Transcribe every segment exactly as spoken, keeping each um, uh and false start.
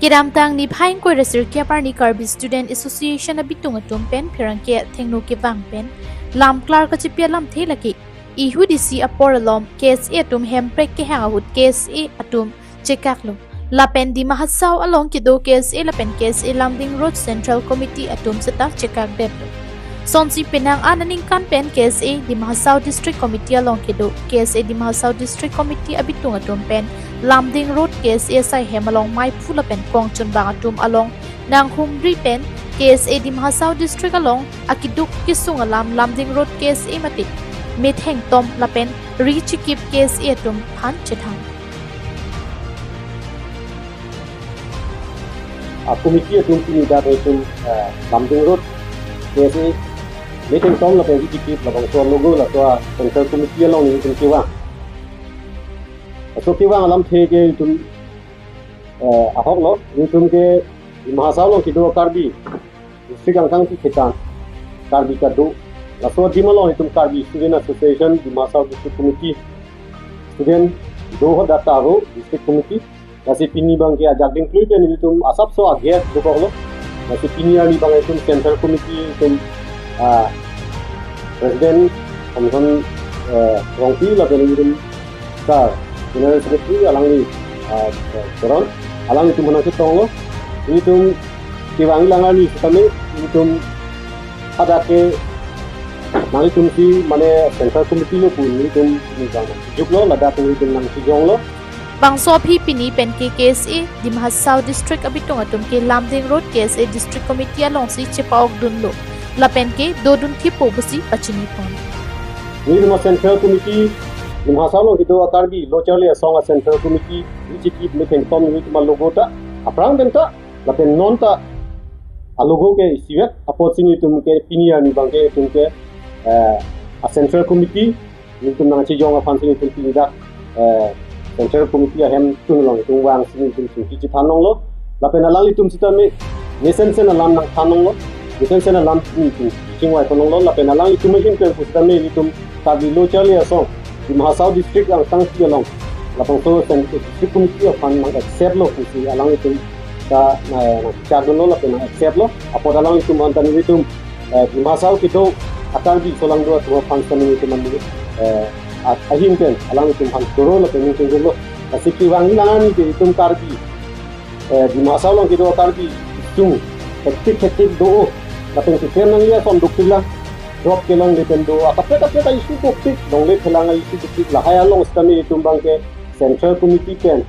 Kedamtang niphai ingkoi ra sirkep arni Karbi Student Association abitung atum pen pherangke athengno kevang pen lam klar kachepi alamthe lake E H U D C apor alom K S A atum hemprek kehang ahut K S A atum chekaklo. Lapen Dima Hasao along kedo K S A lapen K S A Lumding Road Central Committee atum seta chekakdetlo. Sonsi penang an aningkan pen K S A Dima Hasao District Committee along kedo K S A Dima Hasao District Committee abitung atum pen Lumding Road K S A asai hem along maiphu lapen kongchunbang atum along nanghumri pen K S A Dima Hasao District along akeduk kesung alam Lumding Road K S A mate methengtom lapen ri chikip K S A atum aphan chethan. A committee atum pini dak itum, eh, Lumding Road K S A methengtom lapen ri chikip labangso logo laso a Central Committee along nelitum kevang. Laso kevang alamthe ke itum, eh, ahoklo, itum ke Dima Hasao along kedo Karbi district angkang ti ketan Karbi kado. Laso adim along itum Karbi Student Association, Dima Hasao District Committee, student do ho data ho District Committee. Lasi pini abangke ajak dingklui pen itum asapso agate dokoklo. Lasi pini arni abang itum Central Committee itum, ah, President Samson, eh, Rongpi lapen itum sir, General Secretary alangli, ah, Teron, alanglitum aphan nangchetonglo. Itum kevang lang arni setame itum hadak ke nanglitum si mane Central Committee lo pu itum ni bang juklo, ladak itum nangchejonglo. Bangso aphi pini pen ke K S A Dima Hasao District abitung atum ke Lumding Road K S A District Committee alongsi chepa-okdunlo. Lapen ke dodun thipo pusi pachinipon. Nelitum a Central Committee, Dima Hasao along kedo a Karbi lo charli asong a Central Committee, ri chikip methengtom nelitum a logo ta, aphrang pen ta, lapen non ta a logo ke isivet, apotsi nelitum ke pini arni abangke itum ke, eh, a Central Committee nelitum nangchejong aphansi nelitum pini dak, eh, Central Committee ahemtun along itum vangsi nelitum chingki chethan longlo. Lapen alanglitum setame mesensen alam nangthan longlo. Mesensen alam nelitum chingvai pon longlo. Lapen alanglitum ahin pen pu setame nelitum Karbi lo charli asong Dima Hasao District angkang ti along labangso Cen-, District Committee aphan nang-accept lo pusi alanglitum ta, eh, nangchakdunlo lapen nang-accept lo. Apot alanglitum aphan ta nelitum, eh, Dima Hasao kedo a Karbi solangdo atum aphan ta nelitum an, eh, a-, ahin pen alanglitum aphan koro lapen nelitum lo. Lasi kevang lang arni ke itum Karbi, eh, Dima Hasao along kedo a Karbi isung hektik hektik do, lapen keklem nangji ason dopiklang, drop kelongle pen do, akaprek kaprek a-issue dopik, longle phelang a-issue dopik, lahai along setame itum abangke Central Committee pen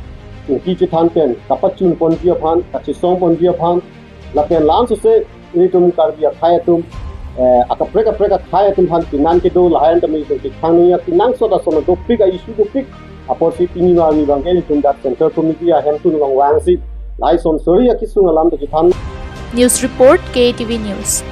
chingki chethan pen kapachun ponji aphan, kachesong ponji aphan, lapen lam sose nelitum Karbi akhei atum, eh, akaprek kaprek akhei atum aphan pinan kedo lahai an tame itum kethang nangji kenangsot ason dopik a-issue dopik, apotsi pini arni abangke nelitum dak Central Committee ahemtun along vangsi lahai son sori akesung alam ta chethan. News report, K T V News.